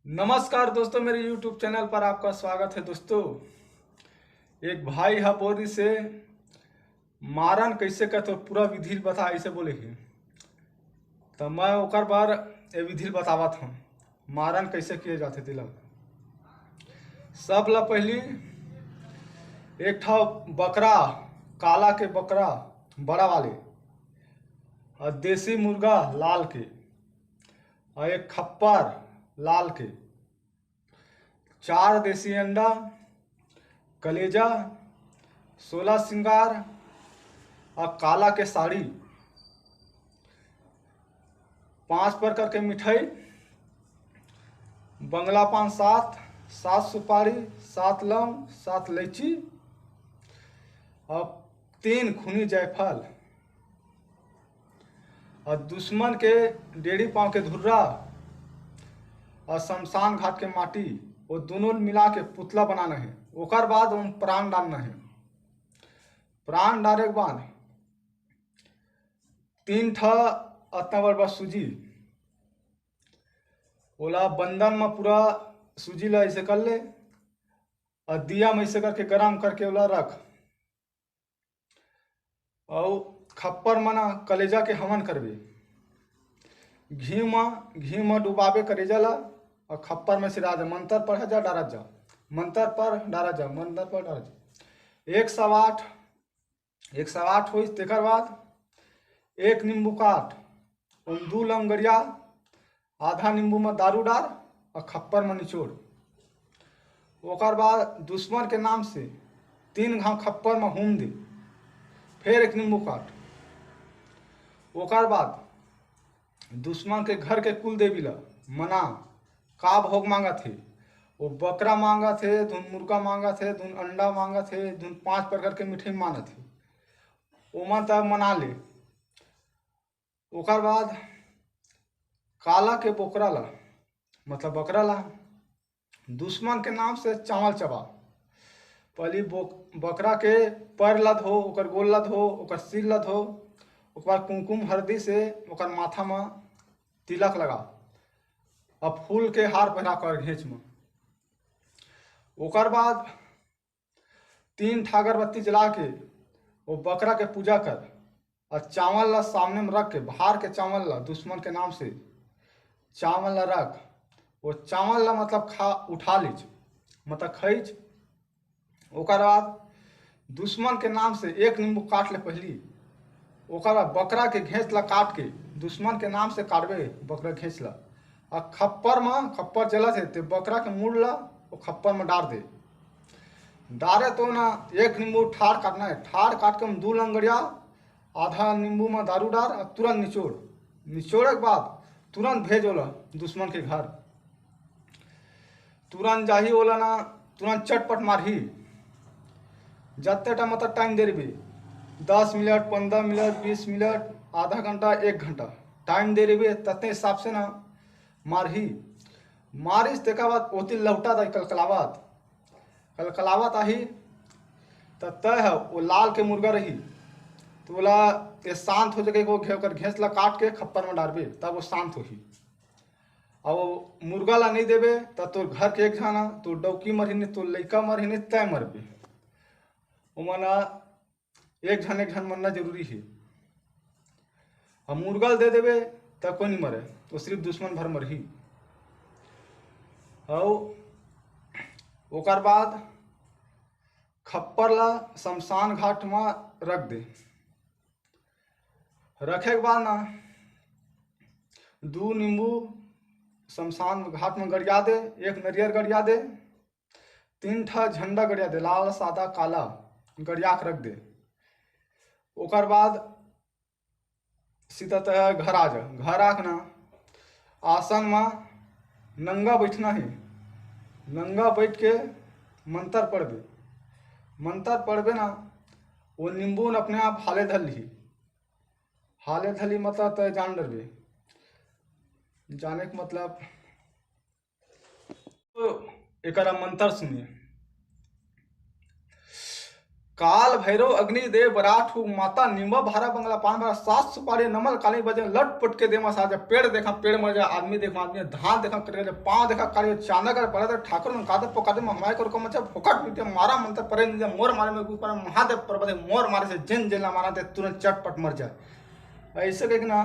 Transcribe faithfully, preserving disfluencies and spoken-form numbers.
नमस्कार दोस्तों, मेरे YouTube चैनल पर आपका स्वागत है। दोस्तों, एक भाई ह बोरी से मारन कैसे करथे पूरा विधि ल बता, ऐसे बोले ही। त मैं ओकर बर ए विधि ल बतावत हूँ, मारन कैसे किए जाथे तेला। सब ला पहली एक ठा बकरा, काला के बकरा बड़ा वाले, और देसी मुर्गा लाल के, और एक खप्पर लाल के, चार देसी अंडा, कलेजा, सोलह श्रृंगार और काला के साड़ी, पांच प्रकार के मिठाई, बंगला पान सात, सात सुपारी, सात लौंग, सात इलायची और तीन खूनी जायफल और दुश्मन के डेढ़ी पांव के धुर्रा और शमशान घाट के माटी, वो दोनों मिला के पुतला बनाना है। ओकर बाद ओम प्राण डालना है। प्राण डाले के बाद तीन ठा अतना बड़ बड़ सूजी, ओला बंदन म पूरा सूजी ला ऐसे कर ले और दिया में ऐसे करके गरम करके ओला रख। और खप्पर म ना कलेजा के हवन करबे। घी म, घी म डुबाबे कलेजा ला और खप्पर में सिरा जा, मंत्र पढ़ा जा, डारा जा, मंत्र पढ़ डारा जा, मंत्र पढ़ डारा जा। एक सौ आठ, एक सौ आठ होइस, तेकर बाद एक नींबू काट, ओम दू लौंग गड़िया, आधा नींबू में दारू डार और खप्पर में निचोड़। ओकर बाद दुश्मन के नाम से तीन घाव खप्पर में हूम दे, फिर एक नींबू काट। ओकर बाद दुश्मन के घर के कुल देवी ला मना, का भोग मांगत हे, वो बकरा मांगत हे, धुन मुर्गा मांगत हे, धुन अंडा मांगत हे, धुन पांच प्रकार के मिठाई मांगत हे, ओमन त मना ले। ओकर बाद काला के बोकरा ला, मतलब बकरा ला, दुश्मन के नाम से चावल चबा। पहली बोक-, बकरा के पैर ला धो, ओकर गोल ला धो, ओकर सिर ला धो, ओकर बाद कुमकुम हरदी से ओकर माथा म तिलक लगा, अब फूल के हार पहिरा कर घेंच म। ओकर बाद तीन ठा अगरबत्ती जला के वो बकरा के पूजा कर, और चावल ला सामने में रख के, भार के चावल ला दुश्मन के नाम से चावल ला रख, वो चावल ला मतलब खा, उठा लीच, मतलब खईच। ओकर बाद दुश्मन के नाम से एक नींबू काट ले पहली, ओकर बाद बकरा के घेंच ला काट के दुश्मन के नाम से काटबे बकरा घेंच ला, आ खप्पर म, खप्पर जलत हे ते बकरा के मुड़ ला वो खप्पर म डार दे। डारे तो ना एक नींबू ठाड़ काटना है, ठाड़ काट के हम दू लंगड़िया आधा नींबू म दारू डार और तुरंत निचोड़। निचोड़े के बाद तुरंत भेज ओला दुश्मन के घर। तुरंत जाही ओला ना, तुरंत चटपट मारही। जत्ते टा मतलब टाइम दे रहिबे, दस मिनट, पंद्रह मिनट, बीस मिनट, आधा घंटा, एक घंटा टाइम दे रहिबे, तत्ते हिसाब से ना मारही। मारिस तेकर बाद ओती लौटा दा कलकलावत, कलकलावत आही, त तय ह वो लाल के मुर्गा रही, तो ओला ये शांत हो जाके वो घे-, ओकर घेंच ला काट के खप्पर में डारबे, तब वो शांत होही। अब वो मुर्गा ला नहीं देबे, त तोर घर के एक झन, तोर डौकी मरही नहीं, तोर लइका मरही नहीं, तय मरबे। ओमन ला एक झन एक झन मरना जरूरी हे। अब मुर्गा ल दे देबे, त कोई नहीं मरे, वो सिर्फ दुश्मन भर मरही। अउ ओकर बाद खप्पर ला शमशान घाट म रख दे। रखे के बाद ना दू नींबू शमशान घाट म गड़िया दे, एक नरियर गड़िया दे, तीन ठा झंडा गड़िया दे, लाल, सादा, काला गड़िया के रख दे। ओकर बाद सीधा तय घर आ जा। घर आके ना आसन म नंगा बैठना हे। नंगा बैठ के मंतर पढ़बे। मंतर पढ़बे ना, वो नींबू न अपने आप हाले धर लिही। हाले धर लिही मतलब तय जान डरबे। जाने के मतलब तो एकरा मंतर सुनिए। काल भैरव अग्नि दे बरात हूँ, माता निम्बा भारा बंगला पान भरा, सात सुपारी नमल काली बजे, लटपट के देमा साजा, पेड़ देखा पेड़ मर जा, आदमी देखा आदमी, धान देखा कट जा, पाँव देखा काली, चांदा कर पड़ा ठाकुर मन कादे पोकादे, हमारे कर को मचा फोकट मिलते, मारा मंत्र परे निंजा, मोर मारे में ऊपर महादेव पर्वत है, मोर मारे से जिन जिन ला मारा ते तुरंत चटपट मर जाए। ऐसे कह के ना